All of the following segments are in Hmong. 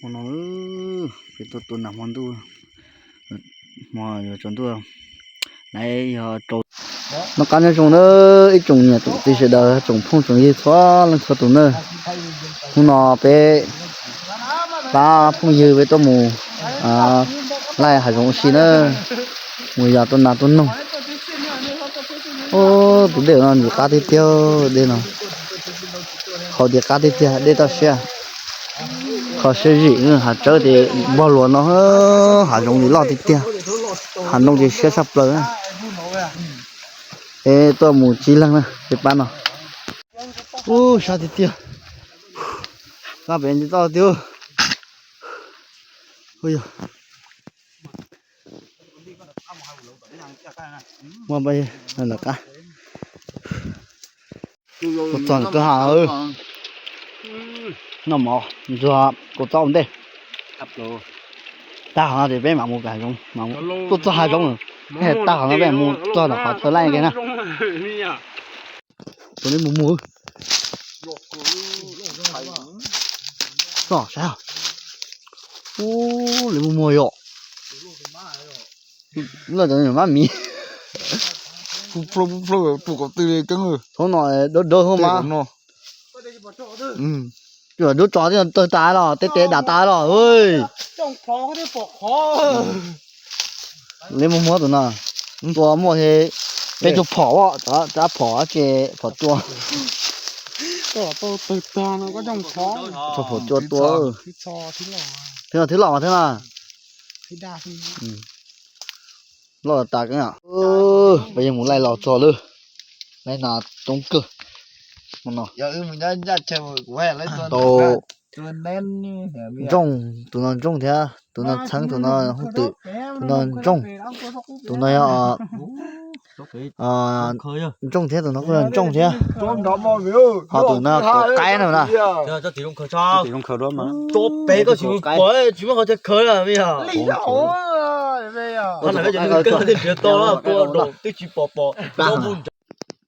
Hmo no peb tuaj tua nas hmo ntuj, hmo yuav tsaus ntuj, lawv yog rau. Noj qab nyob zoo na ib tsoom niam tsoom txiv sawv daws, tsoom phooj tsoom ywg txhua leej txhua tus na. Hnub no peb pab phooj ywg peb tuaj mus laij hav zoov ua si na, mus yos tua nas tua noog. Tus dej no ntxim qab tiag tiag, dej no, qhov ntxim qab tiag tiag, dej toj siab. Qhov siab zim hav tsawb ces npog luas no, hav zoov ces loj tiag tiag, hav noog ces siab tshaj plaws. Es tuaj mus tsib leeg na peb pab no. Ub, sab tiag tiag. Qab pem ntsis toj tiag. Muaj lawm qab. Kuv txog kwj ha, noj mov ntxuag kuv txob ua ntej. Tag hov no ces peb mam mus pem hav zoov, tuaj txog hav zoov, tag hov no peb mus txog tom qhov chaw laij ke na. Tus li mus muag, txog saib. Ub, li mus muag yom. Lawv cov mab miv. Pub plawg pub plawg, tus kom tw li keeb. Thaum no dawb dawb hauv mas. Dub tso tawg tas los, tej tes dam tas los. Li mus muag tus no, tua muaj peb tug phom, cov phom ces phom cua. Phom cua tua. Thib no thib loj mas thib no. Loj tas keeb. Peb yeej mus laij los txog lawm. Laij nas coob kawg. Tau ntsooj, tus no ntsooj thiab, tus no txheeb, tus no hooj twm, tus no ntsooj, tus no yog ntsooj thiab, tus no kuj yog ntsooj thiab. Ho tus no kaus qaib no na.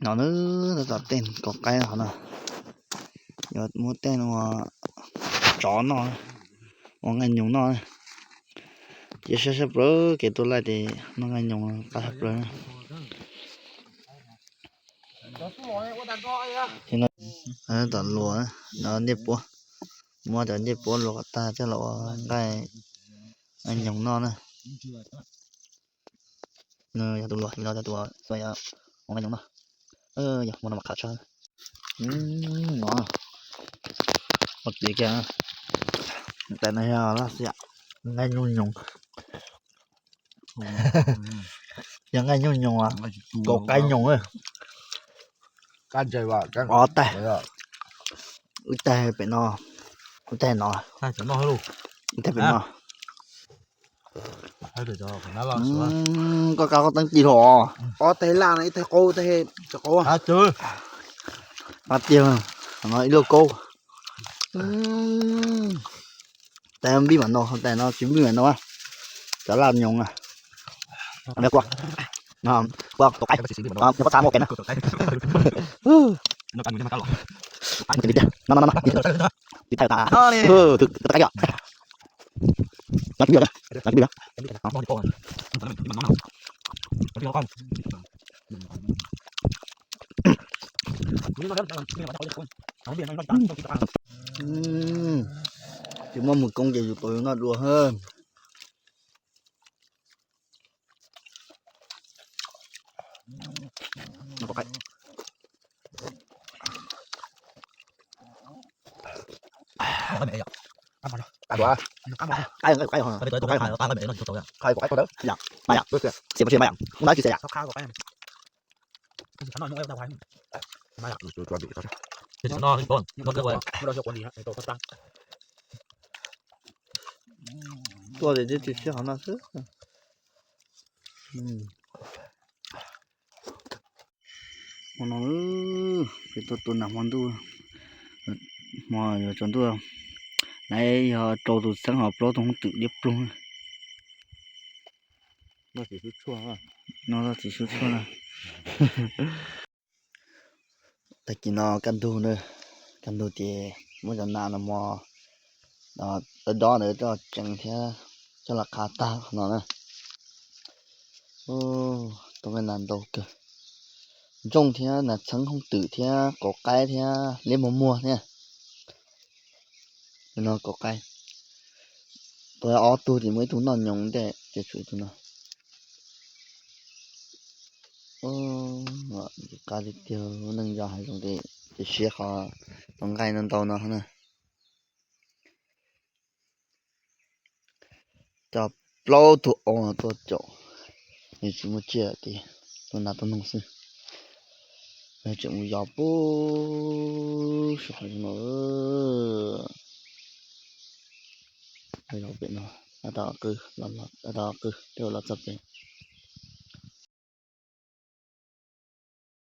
No na, tom tej kaus qaib no, yuav muab tej ua tsov noj, ua nqaij nyoos noj. Cia siab sab plaws kev tuaj laij ces noj nqaij nyoos qab sab plaws. Tom luas, ntiaj puab, muab cov ntiaj puab luas kom tag coj los ua nqaij nyoos noj na. Yog tus luas, yog tus ua nqaij nyoos noj. Yog muaj no mas qab tshaj. No, ua txiv kiag. Tais no yog laj xiam, nqaij nyoos nyoos. Yog nqaij nyoos nyoos, kaus qaib nyoos. Ob tais, ib tais pem no, ib tais no, ib tais pem no. Koj kab koj teeb ci hlo. Ob tais laj no, ib tais qaub, tais qaub. Qab tiag, no ib lub kaub. Tais npij mam no, tais no tsis npij mam no. Cov laj nyoos na. Kuv, kuv tau qaib, kuv txha muaj pem na. No no no, tiv thaiv tas. Tiv thaiv yom. No tiv thaiv yom. Tsis muaj mus koob ces yus tau yus noj dua. Tuaj ces tsis sib hov no xwb. Hmo no peb tuaj tua nas hmo ntuj, hmo yuav tsaus ntuj, lawv yog rau tus txheeb ho plaub tug hooj twm liab ploog. No txiv sub tshuaj na. Tag kis no kaj ntug na, kaj ntug ces muab cov nas no mos Dob dob ntawd coj tsees thiab coj los qhav tag qhov no na. Tau nqaij nas ntau kawg. Ntsooj thiab nas txheeb hooj twm thiab kauv qaib thiab liab muag muag thiab. No kauv qaib. Tau ob tug ces muaj ib tug noj nyoos ntej ces tshuav ib tug no. Qab tiag tiag, neej yog hav zoov ces siab qhov tau nqaij no ntau no na. Coj plaub tug au no tuaj caum, nws tsis muaj tsiaj ces tuaj nas tuaj noog xwb. Nws tseem mus yos puag saum qhov no, yos pem no, tab tom qw, tab tom qw tej los txog pem.